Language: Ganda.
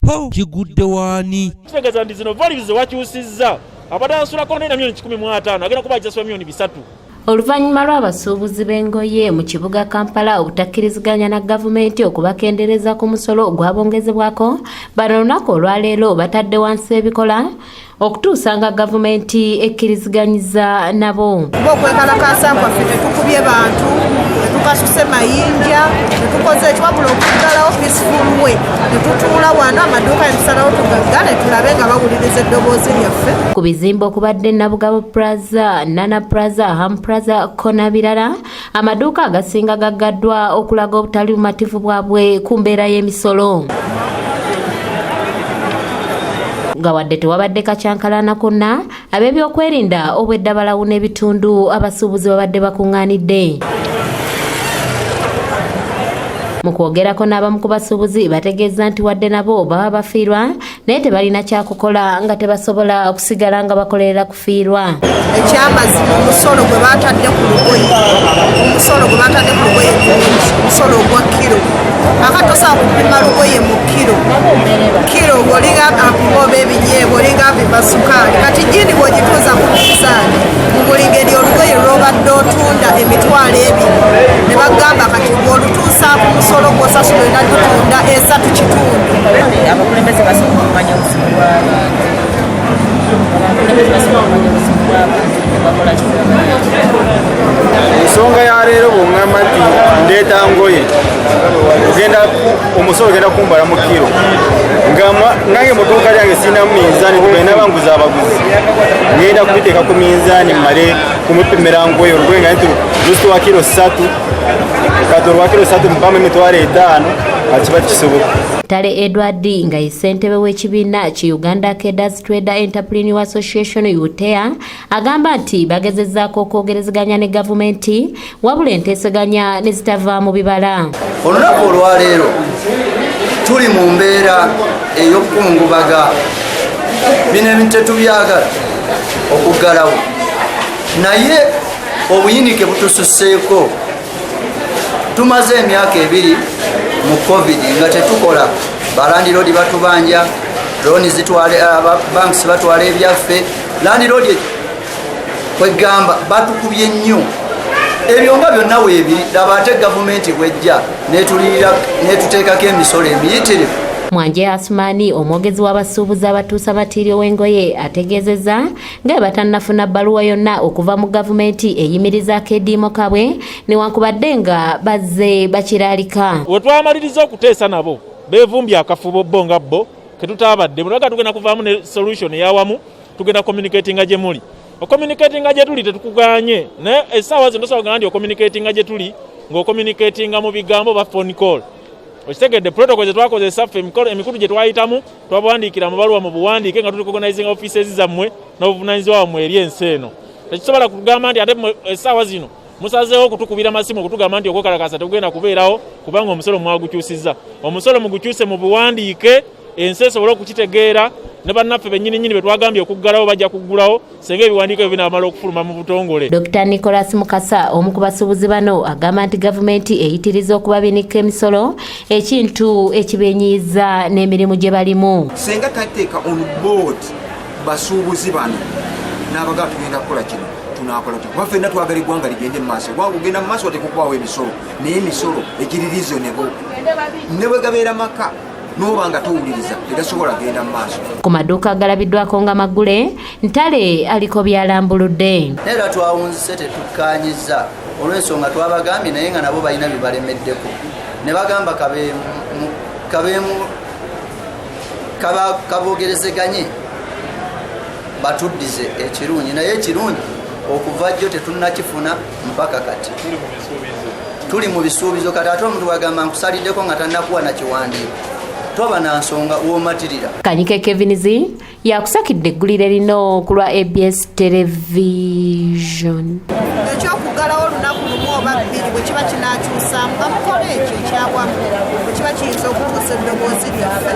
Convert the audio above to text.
Ho, kigudde waani? Kitegeeza nti zino values zewakyusizza, abadde asasula konteyina miliyoni 150, agenda kuba agisasula miliyoni 3. Oluvannyuma lw'abasuubuzi b'engoye mu kibuga Kampala obutakkiriziganya na gavumenti okubakendeereza ku musolo ogwabongezebwako, bano olunaku olwaleero batadde wansi ebikola okutuusa nga gavumenti ekkiriziganyiza nabo. Kuba okwekalakaasa kwaffe tetukubye bantu, tetukasuse mayinja, tetukoze ekiwabula okuggalawo peaceful way, tetutuula wano amaduuka netusalawo tugaggale, tulabe nga bawuliriza eddoboozi lyaffe. Ku bizimbe okubadde Nabugabo Plaza, Nana Plaza, Ham Plaza ko n'ebirala, amaduuka agasinga gaggaddwa okulaga obutali bumativu bwabwe ku mbeera y'emisolo, nga wadde tewabadde kakyankalana konna, ab'ebyokwerinda obwedda balawuna ebitundu abasuubuzi babadde bakuŋŋaanidde. Mu kwogerako n'abamu ku basuubuzi, bategeeza nti wadde nabo baba bafiirwa, naye tebalina kyakukola nga tebasobola okusigala nga bakolerera kufiirwa. Ekyamazima, omusolo gwe batadde ku lugoye, omusolo gwe batadde ku lugoye mungi, omusolo ogwa kiro. Aka tosobola kupima lugoye mu kiro. Kiro olinga apima oba ebinyeebwa, olinga apima sukaali. Kati jini bw'ogituuza ku mizaani, mu buli ngeri olugoye lw'obadde otunda 20,000, ne bagamba kati bw'olutuusa ku musolo gw'osasula, olina gutunda 3.5. Abakulembeze basobola okumanya obuzibu bw'abantu. Abakulembeze basobola okumanya obuzibu bw'abantu nebakola kibabayamba. Ensonga ya leero, bw'oŋŋamba nti ndeeta ngoye, ogenda omusolo ogenda kumbala mu kiro, nga nange mu dduuka lyange sirinamu minzaani, tugenda banguza abaguzi, ngenda kubiteeka ku minzaani mmale kumupimira ngoye. Olugoye nga nti lusitwa kiro 3, kati olwa kiro 3 mpamu 50,000, akiba kisoboka. Ntale Edward, nga ye ssentebe w'ekibiina ki Uganda Cadres Trader Entrepreneur Association, UTEA, agamba nti bagezezzaako okwogerezeganya ne gavumenti, wabula enteeseganya ne zitavaamu bibala. Olunaku olwaleero tuli mu mbeera ey'okukungubaga. Bino ebintu tetubyagala okuggalawo, naye obuyinike butususeeko. Tumaze emyaka 2 mu COVID nga tetukola. Balandiroodi batubanja looni, zitwale banks batwala ebyaffe, landiroodi kwegamba batukubye nnyo. Ebyo nga byonna weebiri, laba ate gavumenti bwejja netulirira netuteekako emisolo emiyitirivu. Mwanje Asumani, omwogezi w'abasuubuzi abatuusa matiiriyo w'engoye, ategeezezza nga bwe batannafuna bbaluwa yonna okuva mu gavumenti eyimirizaako ediimo kabwe, newankubadde nga bazze bakiraalika. We twamaliriza okuteesa nabo, beevumbye akafubo bo nga bo ketutabadde mulaga. Tugenda kuvaamu ne solution eyawamu, tugenda communicatinga gye muli. Ocommunicatinga gye tuli tetukuganye, naye essaawa zino tosobola kugamba nti ocommunicatinga gye tuli ng'ocommunicatinga mu bigambo ba phone call. Okitegedde? Protocol zetwakozesa ffe, emikutu gye twayitamu, twabawandiikira amabaluwa mu buwandiike nga tuli organizing offices zammwe n'obuvunanyizibwa bwammwe eri ensi eno. Tekisobola kugamba nti ate essaawa zino musazeewo okutukubira masimu okutugamba nti okwekalakasa tekugenda kubeerawo kubanga omusolo mwagukyusizza. Omusolo mugukyuse mu buwandiike, ensi esobole okukitegeera, ne bannaffe bennyini be twagambye okuggalawo bajja kuggulawo senga ebiwandiiko ebyo binaamala okufuluma mu butongole. Dr Nicholas Mukasa, omu ku basuubuzi bano, agamba nti gavumenti eyitiriza okubabinika emisolo, ekintu ekibenyiiza n'emirimu gye balimu. Senga tateeka on board basuubuzi bano n'abagamba tugenda kukola kino, tunakola tu, kuba ffenna twagala eggwanga ligende mu maaso. Eggwanga ogenda mu maaso wateeka okubawo emisolo, naye emisolo egiri reasonable, ne bwe gabeera maka n'oba nga towuliriza, tegasobola genda mu maaso. Ku maduuka agalabiddwako nga maggule, Ntale aliko byalambuludde. Naye era twawunzise, tetukkanyiza olw'ensonga twabagambye, naye nga nabo balina bye balemeddeko ne bagamba kabogerezeganye batuddize ekirungi, naye ekirungi okuva jjo tetunnakifuna mpaka kati. Tuli mu bisuubizo. Kati ate omuntu bwagamba nkusaliddeko nga tannakuwa na kiwandiiko, toba na nsonga woomatirira. Kanyike Kevins yakusakidde eggulire lino ku lwa ABS Television. Ekyokuggalawo olunaku lumu oba bbiri, bwe kiba kinakyusaamu, bamukole ekyo ekyawamu, bwe kiba kiyinza okutuusa eddoboozi lyaffe.